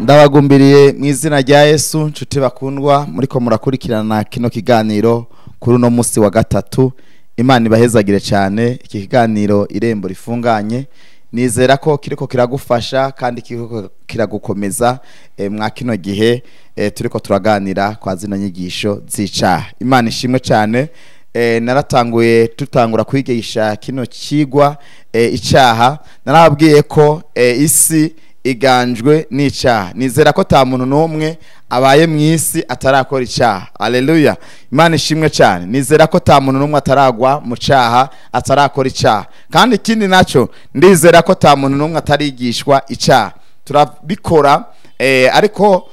Ndabagumbiriye mu izina rya Yesu, nshuti bakundwa muriko murakurikirana kino kiganiro kuri uno musi wa gatatu. Imana ibahezagire cyane. Iki kiganiro Irembo Rifunganye nizera ko kiriko kiragufasha kandi kiriko kiragukomeza mwa kino gihe turiko turaganira kwa zino nyigisho z'icaha. Imana ishimwe cyane. Naratanguye tutangura kwigisha kino kigwa icaha, narababwiye ko isi iganjwe n'icaha. Nizera ko ta muntu n'umwe abaye mu isi atarakora icaha. Haleluya, Imana ishimwe cyane. Nizera ko ta muntu n'umwe ataragwa mu caha, atarakora icaha. Kandi ikindi naco, ndizera ko ta muntu n'umwe atarigishwa icaha. Turabikora ariko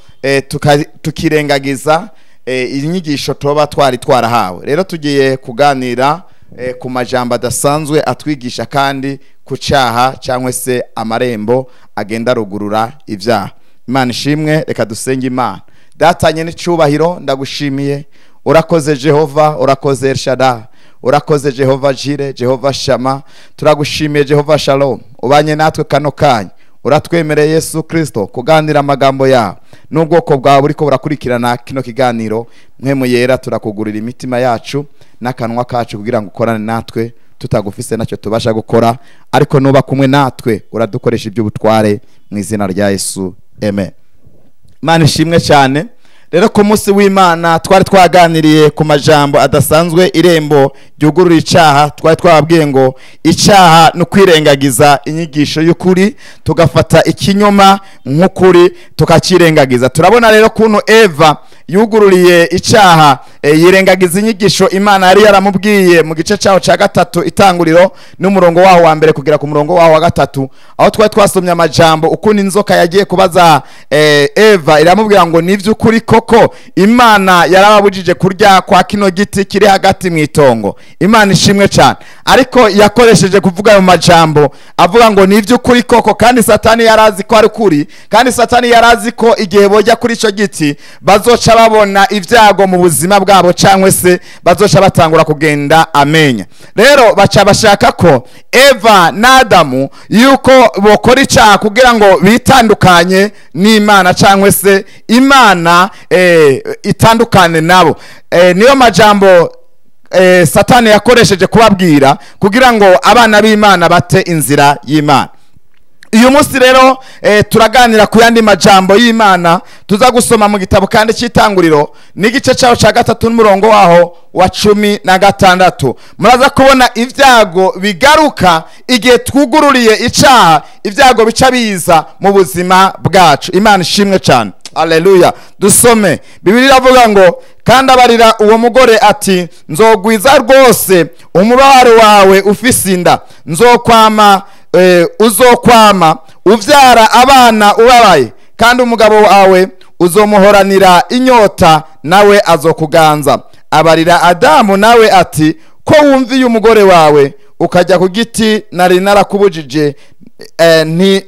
tukirengagiza inyigisho tuba twari twarahawe. Rero tugiye kuganira ku majambo adasanzwe atwigisha kandi ku cyaha cyangwa se amarembo agenda rugurura ibyaha. Imana ishimwe. Reka dusenge Imana. Datanye n'icubahiro, ndagushimiye. Urakoze Jehova, urakoze El Shaddai, urakoze Jehova Jire, Jehova Shama. Turagushimiye Jehova Shalom, ubanye natwe kano kanya. Uratwemereye Yesu Kristo kuganira amagambo yawe n'ubwoko bwawe buriko burakurikirana kino kiganiro. Mpwemu Yera, turakugurira imitima yacu n'akanwa kacu kugira ngo ukorane natwe. Tutagufise nacyo tubasha gukora, ariko nuba kumwe natwe uradukoresha iby'ubutware, mu izina rya Yesu, amen. Imana ishimwe cyane. Rero ku munsi w'Imana twari twaganiriye ku majambo adasanzwe, irembo ryugurura icaha. Twari twababwiye ngo icaha ni ukwirengagiza inyigisho y'ukuri, tugafata ikinyoma nk'ukuri tukakirengagiza. Turabona rero kuntu Eva yugururiye icaha, yirengagiza inyigisho Imana yari yaramubwiye mu gice cyaho cya gatatu, Itanguriro, n'umurongo waho wa mbere kugera ku murongo waho wa gatatu, aho twari twasomye amajambo ukuntu inzoka yagiye kubaza Eva, iramubwira ngo: "Ni iby'ukuri koko Imana yarababujije kurya kwa kino giti kiri hagati mu itongo?" Imana ishimwe cyane. Ariko yakoresheje kuvuga ayo majambo avuga ngo: "Ni iby'ukuri koko?" Kandi Satani yarazi ko ari kuri, kandi Satani yarazi ko igihe bojya kuri icyo giti bazoca babona ibyago mu buzima bwabo, cyangwa se bazoca batangura kugenda amenya. Rero baca bashaka ko Eva na Adamu yuko bokora icyaha kugira ngo bitandukanye n'Imana, cyangwa se Imana itandukane nabo. Niyo majambo Satani yakoresheje kubabwira kugira ngo abana b'Imana bate inzira y'Imana. Uyu munsi rero turaganira ku yandi majambo y'Imana tuza gusoma mu gitabo kandi cy'Itanguriro, n'igice cyaho cya gatatu, n'umurongo waho wa 16. Muraza kubona ibyago bigaruka igihe twugururiye icaha, ibyago bica biza mu buzima bwacu. Imana ishimwe cyane. Aleluya. Dusome Bibiliya. Iravuga ngo: "Kandi abarira uwo mugore ati: Nzogwiza rwose umubabaro wawe ufise inda, nzokwama uzokwama uvyara abana ubabaye, kandi umugabo wawe uzomuhoranira inyota, nawe azokuganza." Abarira Adamu nawe ati: "Ko wumviye umugore wawe, ukajya ku giti nari narakubujije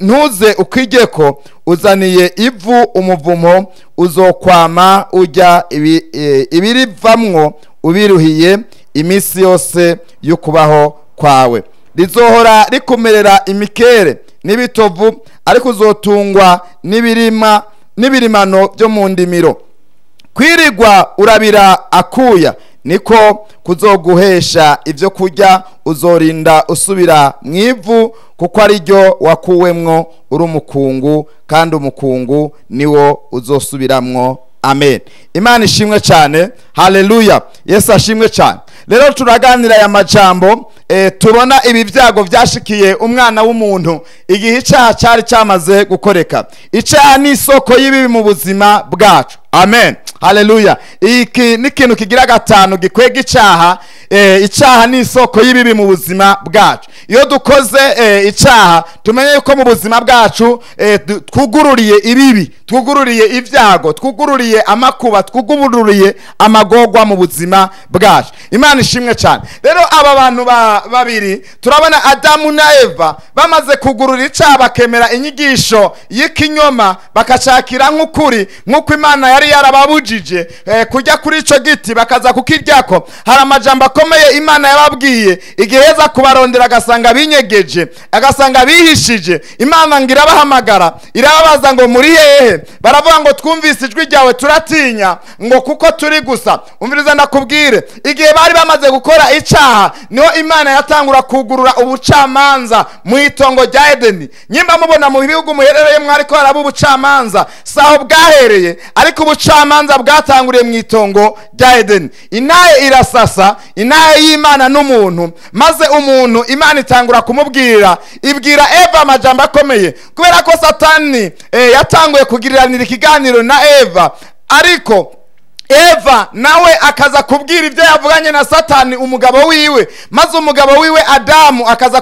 ntuze ukigeko, uzaniye ivu umuvumo, uzokwama ujya ibirivamwo ubiruhiye iminsi yose y'ukubaho kwawe. Rizohora rikumerera imikere n'ibitovu, ariko uzotungwa n'ibirima n'ibirimano byo mu ndimiro. Kwirigwa urabira akuya niko kuzoguhesha ibyo kurya, uzorinda usubira mu ivu, kuko ari ryo wakuwemwo uri umukungu, kandi umukungu niwo uzosubiramwo." Amen. Imana ishimwe cyane. Haleluya, Yesu ashimwe cyane. Rero turaganira aya majambo, tubona ibi byago byashikiye umwana w'umuntu igihe icyaha cyari cyamaze gukoreka. Icyaha ni isoko y'ibibi mu buzima bwacu. Amen, haleluya. Iki ni ikintu kigira gatanu gikwega icyaha. Icyaha ni isoko y'ibibi mu buzima bwacu. Iyo dukoze icyaha, tumenye yuko mu buzima bwacu twugururiye ibibi, twugururiye ibyago, twugururiye amakuba, twugururiye amagorwa mu buzima bwacu. Imana ishimwe cyane. Rero aba bantu ba babiri, turabona Adamu na Eva bamaze kugurura icyaha, bakemera inyigisho y'ikinyoma, bakashakira nk'ukuri nk'uko Imana yari yarababujije kujya kuri ico giti bakaza kukiryako. Hari amajambo akomeye Imana yababwiye igihe yaza kubarondera, agasanga binyegeje, agasanga bihishije. Imana ngo irabahamagara, irababaza ngo muri hehe? Baravuga ngo twumvise ijwi ryawe turatinya, ngo kuko turi gusa. Umviriza ndakubwire, igihe bari bamaze gukora icyaha niho Imana yatangura kugurura ubucamanza mu itongo rya Edeni. Nyimba mubona mu bihugu muherereyemo ariko haraba ubucamanza, saho bwahereye, ariko ubucamanza bwatanguriye mu itongo rya Edeni. Intaye irasasa, intaye y'Imana n'umuntu, maze umuntu Imana itangura kumubwira, ibwira Eva amajambo akomeye, kubera ko Satani yatanguye kugiriranira ikiganiro na Eva, ariko Eva nawe akaza kubwira ibyo yavuganye na Satani umugabo wiwe, maze umugabo wiwe Adamu akaza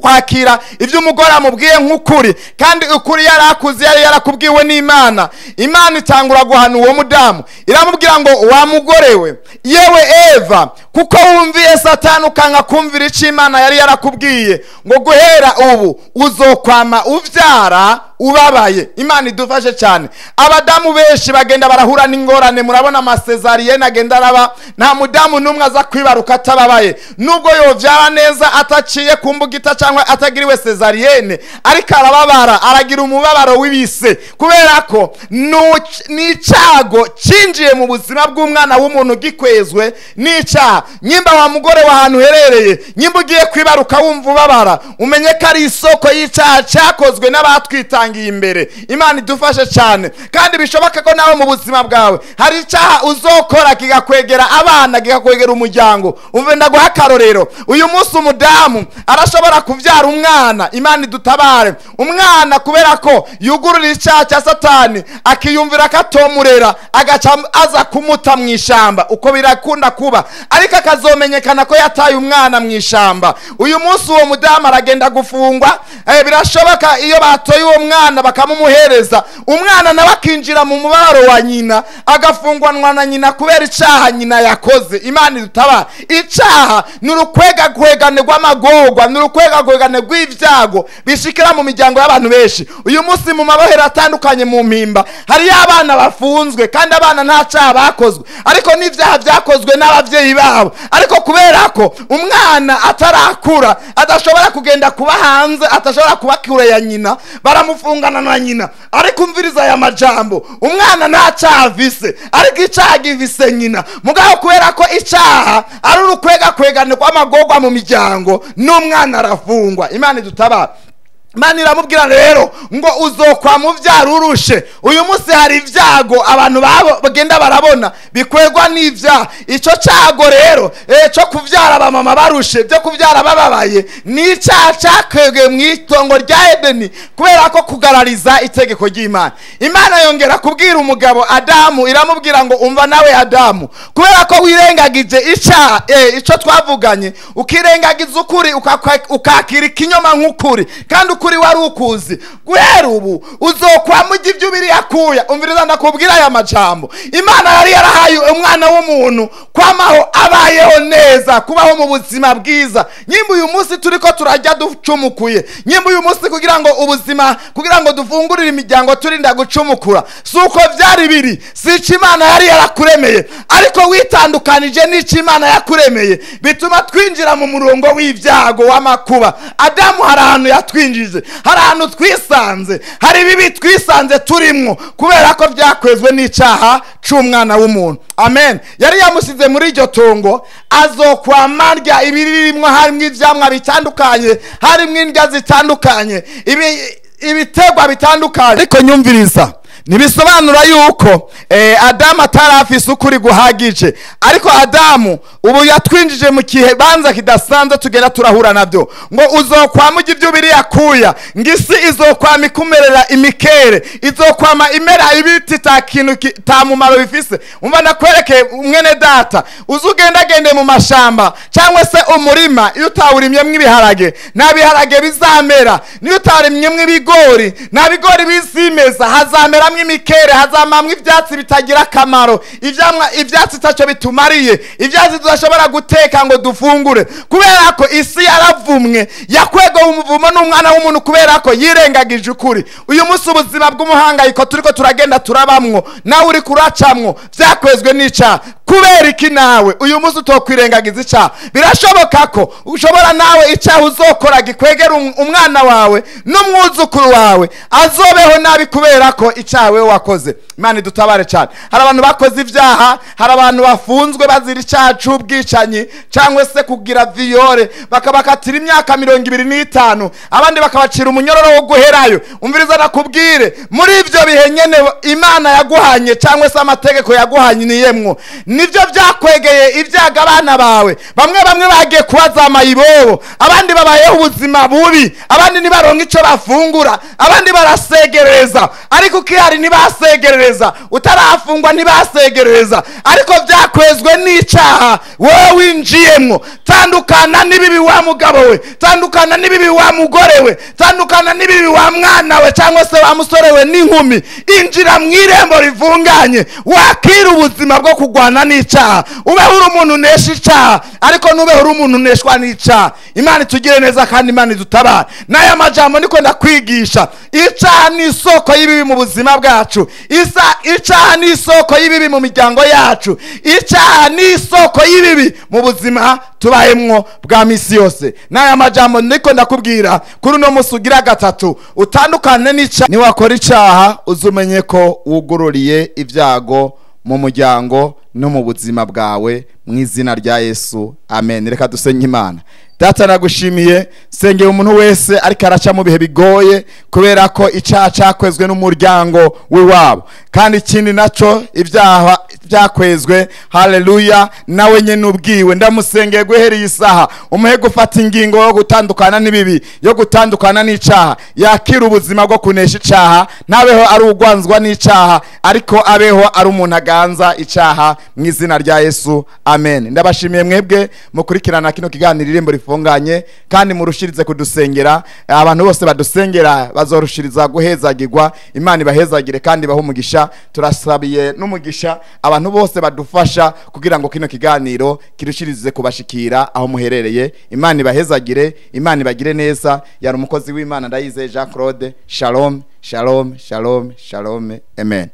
kwakira ibyo umugore amubwiye nk'ukuri, kandi ukuri yari akuzi, yari yarakubwiwe n'Imana. Imana itangura guhana uwo mudamu, iramubwira ngo wa mugore we, yewe Eva, kuko wumviye Satani ukanga kumvira icyo Imana yari yarakubwiye, ngo guhera ubu uzokwama uvyara ubabaye. Imana idufashe cyane. Abadamu benshi bagenda barahura n'ingorane, murabona amasezariyene agenda araba, nta mudamu n'umwe aza kwibaruka atababaye, nubwo yovyara neza ataciye ku mbugita cyangwa atagiriwe sezariyene, ariko arababara, aragira umubabaro w'ibise, kubera ko n'icyago cinjiye mu buzima bw'umwana w'umuntu gikwezwe n'icyaha. Nyimba wa mugore wa hantu uherereye, nyimba ugiye kwibaruka wumva ubabara, umenye ko ari isoko y'icyaha cyakozwe n'abatwitangiye imbere. Imana idufashe cyane. Kandi bishoboka ko nawe mu buzima bwawe hari icyaha uzokora kigakwegera abana, kigakwegera umuryango. Umve ndaguha akarorero, uyu munsi umudamu arashobora kuvyara umwana, Imana idutabare, umwana kubera ko yugurura icyaha cya Satani akiyumvira ko atomurera, agaca aza kumuta mu ishamba, uko birakunda kuba, ariko akazomenyekana ko yataye umwana mu ishamba. Uyu munsi uwo mudamu aragenda gufungwa, birashoboka iyo batoye uwo mwana bakamumuhereza, umwana nawe akinjira mu mubabaro wa nyina, agafungwanwa na nyina kubera icyaha nyina yakoze. Imana idutabare. Icyaha ni urukwegagwegane rw'amagorwa, ni urukwegagwegane rw'ibyago bishikira mu miryango y'abantu benshi. Uyu munsi mu mabohero atandukanye mu mpimba hariyo abana bafunzwe, kandi abana nta cyaha bakozwe, ariko n'ibyaha byakozwe n'ababyeyi babo. Ariko kubera ko umwana atarakura, adashobora kugenda kuba hanze, atashobora kuba kure ya nyina, baramufungana na nyina. Ariko umviriza aya majambo, umwana nta cyaha afise, ariko icyaha gifise nyina. Mugabo kubera ko icyaha ari urukwega-kwegane rw'amagorwa mu miryango, n'umwana arafungwa. Imana idutabara. Imana iramubwira rero ngo uzokwama uvyara urushe. Uyu munsi hari ibyago abantu babo bagenda barabona bikwegwa n'ivyaha. Ico cyago rero cyo kuvyara abamama barushe, byo kuvyara bababaye, ni icyaha cakwegwe mu itongo rya Edeni, kubera ko kugarariza itegeko ry'Imana. Imana yongera kubwira umugabo Adamu, iramubwira ngo umva nawe Adamu, kubera ko wirengagije icyaha ico twavuganye, ukirengagiza ukuri, ukakira ikinyoma nk'ukuri, kandi ukuri wari ukuzi, guhera ubu uzokwama urya ibyo ubiri yakuya. Umviriza ndakubwira aya majambo, Imana yari yarahaye umwana w'umuntu kwamaho abayeho neza, kubaho mu buzima bwiza. Nyimba uyu munsi turiko turajya ducumukuye, nyimba uyu munsi kugira ngo ubuzima, kugira ngo dufungurire imiryango turinda gucumukura, si uko byari biri, si ico Imana yari yarakuremeye, ariko witandukanije n'ico Imana yakuremeye, bituma twinjira mu murongo w'ibyago w'amakuba. Adamu hari ahantu yatwinjije, hari ahantu twisanze, hari ibibi twisanze turimwo, kubera ko byakwezwe n'icyaha c'umwana w'umuntu. Amen. Yari yamusize muri iryo tongo, azokwama arya ibirimwo, harimwo ivyamwa bitandukanye, harimwo indya zitandukanye, ibitegwa bitandukanye. Ariko nyumviriza, ntibisobanura yuko Adamu atarafise ukuri guhagije, ariko Adamu ubu yatwinjije mu kibanza kidasanzwe tugenda turahura nabyo, ngo uzokwama urya ibyo ubiri yakuya, ngo isi izokwama ikumerera imikere, izokwama imera ibiti ta kintu ta mumaro bifise. Umva ndakwereke mwene data, uzugendagende mu mashamba cyangwa se umurima, iyo utawurimyemwo ibiharage nta biharage bizamera, niyo utarimyemwo ibigori nta bigori bizimeza, hazamera Hazomamwo imikere, hazamamwo ivyatsi bitagira akamaro, ivyatsi taco bitumariye, ivyatsi tudashobora guteka ngo dufungure, kubera ko isi yaravumwe, yakwegowe umuvumo n'umwana w'umuntu kubera ko yirengagije ukuri. Uyu munsi ubuzima bw'umuhangayiko turiko turagenda turabamwo, nawe uri kuracamwo, vyakwezwe n'icaha. Kubera iki nawe uyu munsi utokwirengagiza icaha? Birashoboka ko ushobora nawe icaha uzokora gikwegera umwana wawe n'umwuzukuru wawe azobeho nabi kubera ko icaha wewe wakoze. Imana idutabare cyane. Hari abantu bakoze ibyaha, hari abantu bafunzwe bazira icaha c'ubwicanyi cyangwa se kugira viole, bakabakatira imyaka 25, abandi bakabacira umunyororo wo guherayo. Umviriza nakubwire, muri ivyo bihe nyene Imana yaguhanye cyangwa se amategeko yaguhaniyemwo nivyo vyakwegeye ibyaga abana bawe. Bamwe bamwe bagiye kubaza ibobo, abandi babayeho ubuzima bubi, abandi ntibaronka ico bafungura, abandi barasegereza, ariko ukihari ntibasegereza, utarafungwa ntibasegereza, ariko vyakwezwe n'icaha wowe winjiyemwo. Tandukana n'ibibi wa mugabo we, tandukana n'ibibi wa mugore we, tandukana n'ibibi wa mwana we cyangwa se wa musore we n'inkumi. Injira mw'irembo rivunganye, wakira ubuzima bwo kugwana n'icaha, ubeho uri umuntu unesha icaha, ariko nubeho uri umuntu uneshwa n'icaha. Imana itugire neza kandi Imana idutabare. N'aya majambo niko ndakwigisha. Icaha ni isoko y'ibibi mu buzima bwacu, icaha ni isoko y'ibibi mu miryango yacu, icaha ni isoko y'ibibi mu buzima tubayemwo bwa misi yose. N'aya majambo niko ndakubwira kuri uno musi ugira gatatu, utandukane n'icaha. Niwakora icaha uzumenye ko wugururiye ibyago mu muryango no mu buzima bwawe, mu izina rya Yesu, amen. Reka dusenye Imana. Data nagushimiye, sengeye umuntu wese ariko araca mu bihe bigoye kubera ko icaha cakwezwe n'umuryango w'iwabo, kandi ikindi naco ibyaha byakwezwe, haleluya, nawe nyene ubwiwe. Ndamusengeye guhera iyi saha, umuhe gufata ingingo yo gutandukana n'ibibi, yo gutandukana n'icaha, yakira ubuzima bwo kunesha icaha, ntabeho ari ugwanzwa n'icaha, ariko abeho ari umuntu aganza icaha, mu izina rya Yesu, amen. Ndabashimiye mwebwe mukurikirana kino kiganiro Irembo Rifunganye, kandi murushirize kudusengera. Abantu bose badusengera bazorushiriza guhezagirwa. Imana ibahezagire kandi bahe umugisha. Turasabiye n'umugisha abantu bose badufasha kugira ngo kino kiganiro kirushirize kubashikira aho muherereye. Imana ibahezagire, Imana ibagire neza. Yari umukozi w'Imana Ndayizeye Jean Claude. Shalom, shalom, shalom, shalom, amen.